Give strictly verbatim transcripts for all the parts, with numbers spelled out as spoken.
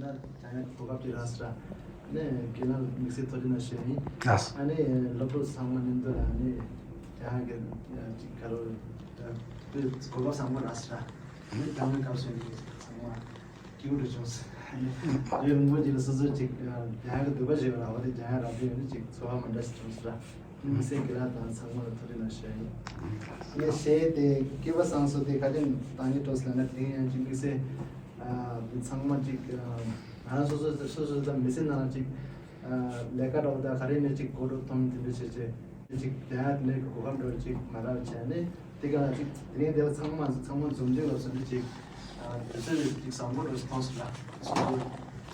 ན་ཡང་གོ་སྐབས་ཅིག་རག་སོང་ར། ཨ་ནི་རྒན་ལགས་དམིགས་བསལ་ཐུགས་རྗེ་གནང་ཞུ་ཡ་ཡིན། ལགས་སོ། ཨ་ནི་སློབ་ཕྲུག་ཚང་མ་མཉམ་དུ་ལ་ཨ་ནི་ཡང་གི་ཅིག་ག་རེ་ལབ་དགོས། གོ་སྐབས་བཟང་པོ་རག་སོང་ར། ཨ་ནི་དང་པོའི་སྐབས་སུ་ཡིན་ཚང་མ་སྐྱིད་པོ་རེ་བྱུང་སོང་། ཨ་ནི་ཡང་མི་ཅིག་ལ་སོ་སོ་ཅིག་ཡང་གི་འདོད་པ་བྱེད་པ་ར་བ་དེ་ཡང་རག་པའི་ཨ་ནི་ཅིག་ཚོར་བ་མ་འདྲ་ཞིག་བྱུང་སོང་ར། དམིགས་བསལ་རྒན་ལགས་དང་ཚང་མ་ལ་ཐུགས་རྗེ་གནང་ཞུ་ཡ་ཡིན། ངས་གཞས་དེ་སྐལ་བ་བཟང་སོང་དེ་བཀའ་དྲིན་བཏང་གི་འགྲོ་ཟེར་ན་དེ་ཡང་ཅིག་དམིགས་བསལ་ཨ་དེ་ཚང་མ་ཅིག་ཨ་ང་རང་སོ་སོ་སོ་སོ་དང་མི་ཚེ་ནང་ཅིག་ཨ་ལས་ཀ་འདྲ་བོ་དང་ག་རེ་ནས་ཅིག་གོ་སྐབས་ཐོབ་དེ་འདྲ་བྱས་བྱས་ཅིག་དེ་ཡང་དེ་འདྲའི་གོ་སྐབས་འདྲ་བོ་ཅིག་མ་རག་བྱས་ནས་དེ་ག་ལ་ཅིག་དེ་རིང་དེ་ལ་ཚང་མ་ཚང་མ་འཛོམས་འདུས་ལ་སོང་ནས་ཅིག་ཨ་དུས་ཚོད་ཅིག་བཟང་པོ་འདྲ་བོ་ཞིག་མཐོང་སོང་ལ་སོ་སོ་དུས་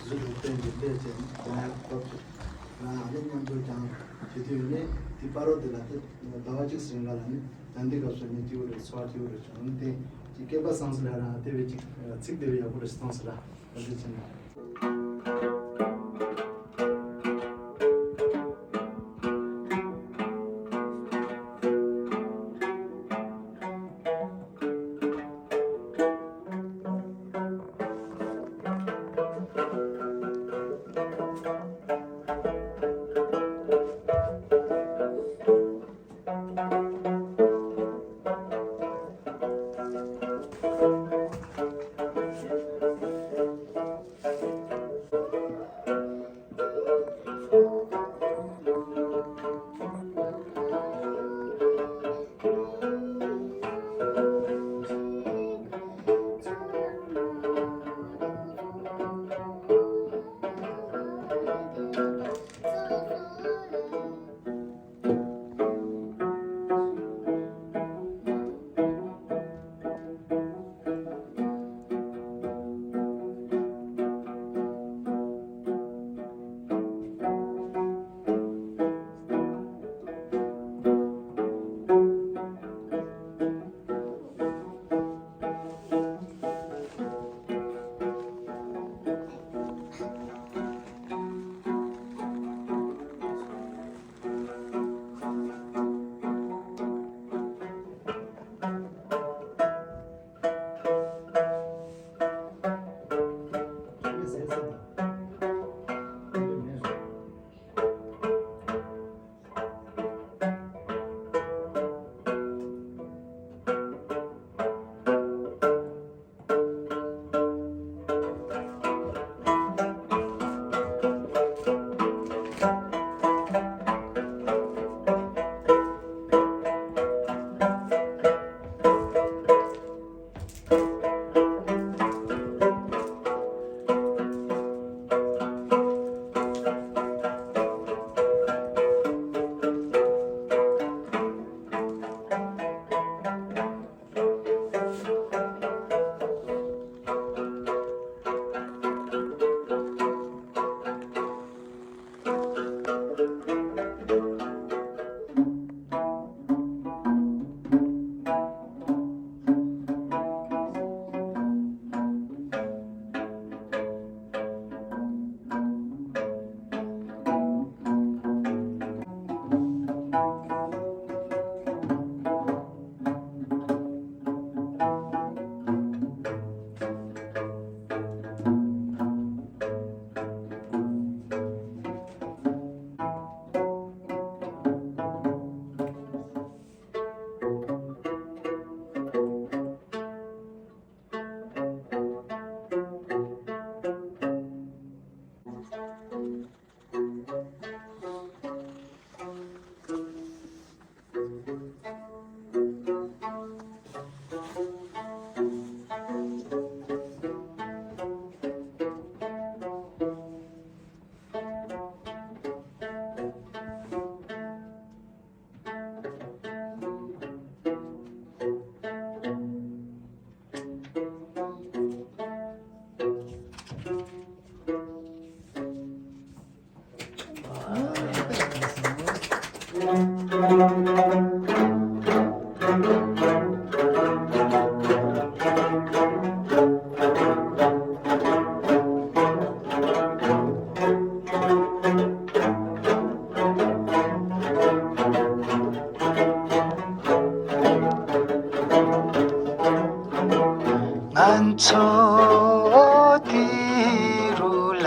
ཚོད་འདུག་བསྟན་ཅིག་བལྟས་བྱས་ནས་དེ་ཡང་སྐབས་ཅིག་ང་ཨ་ནི་མཉམ་དུ་ཀྱང་བྱེད་དུས་ཡོད་ནས་དེ་པ་རོ་དེ་ལ་དེ་ཟླ་བ་གཅིག་རིང་ག་ལ་ནི་ཡང་འདི་སྐབས་སུ་ནི་སྐྱིད་པོ་རེད། ཚོར་བ་སྐྱིད་པོ་རེད་བྱུང་། འདི་ཅིག་སྐལ་པ་བཟང་སོང་ལ་རང་དེ་བས་ཅིག་ཚིག་དེ་བས་ཡག་པོ་རེད་བཏང་སོང་ལ་ཨ་འདི་ཕྱིན་ན།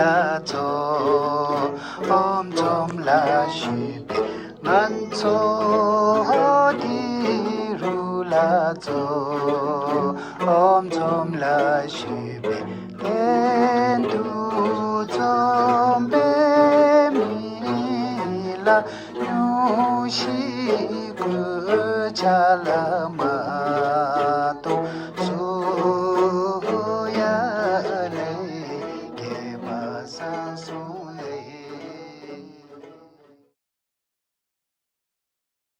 ལ་ཚོ། ཨོམ་ཚོམ་ལ་ཞུས་པས་ང་ཚོ་དེ་རུ་ལ་ཚོ། ཨོམ་ཚོམ་ལ་ཞུས་པས་གཏན་དུ་འཛོམས་པའི་མི་ལ་སྙུང་གཞི་དགོས་ཆ་ལ་མ་གཏོགས།